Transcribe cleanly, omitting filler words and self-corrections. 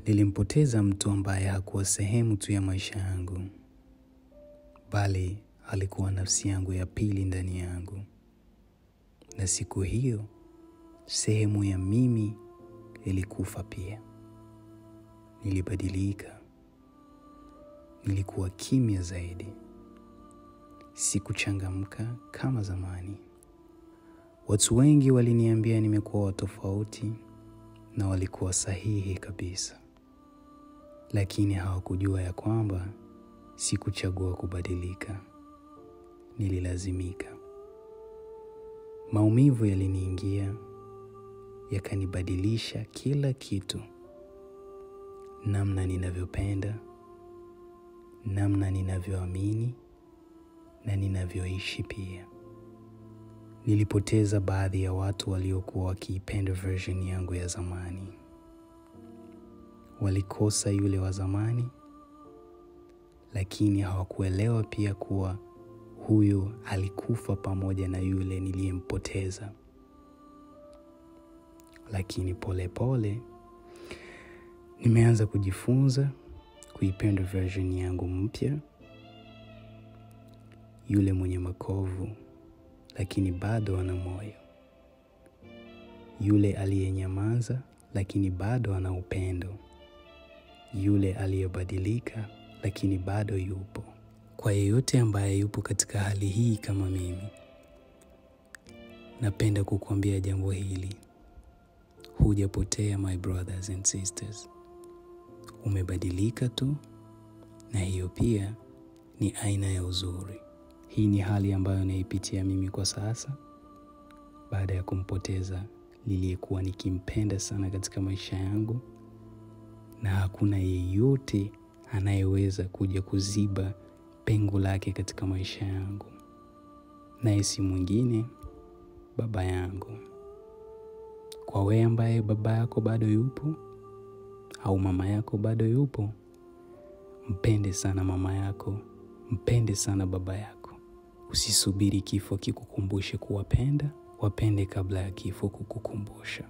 Nilimpoteza mtu ambaye hakuwa sehemu tu ya maisha yangu, bali alikuwa nafsi yangu ya pili ndani yangu. Na siku hiyo, sehemu ya mimi ilikufa pia. Nilibadilika. Nilikuwa kimya zaidi. Sikuchangamka kama zamani. Watu wengi waliniambia nimekuwa tofauti na walikuwa sahihi kabisa. Lakini hawakujua ya kwamba sikuchagua kubadilika. Nililazimika. Maumivu yaliniingia, yakanibadilisha kila kitu. Namna ninavyopenda, namna ninavyoamini na ninavyoishi pia. Nilipoteza baadhi ya watu waliokuwa wakiipenda version yangu ya zamani. Walikosa yule wa zamani, lakini hawakuelewa pia kuwa huyu alikufa pamoja na yule niliyempoteza. Lakini pole pole nimeanza kujifunza kuipenda version yangu mpya, yule mwenye makovu lakini bado ana moyo, yule aliyenyamaza lakini bado ana upendo, yule aliyebadilika lakini bado yupo. Kwa yeyote ambaye yupo katika hali hii kama mimi, napenda kukuambia jambo hili. Hujapotea, my brothers and sisters. Umebadilika tu, na hiyo pia ni aina ya uzuri. Hii ni hali ambayo naipitia mimi kwa sasa, baada ya kumpoteza niliyekuwa nikimpenda sana katika maisha yangu, na hakuna yeyote anayeweza kuja kuziba pengo lake katika maisha yangu. Naye si mwingine, baba yangu. Kwa wewe ambaye baba yako bado yupo au mama yako bado yupo, mpende sana mama yako, mpende sana baba yako. Usisubiri kifo kikukumbushe kuwapenda, wapende kabla ya kifo kukukumbusha.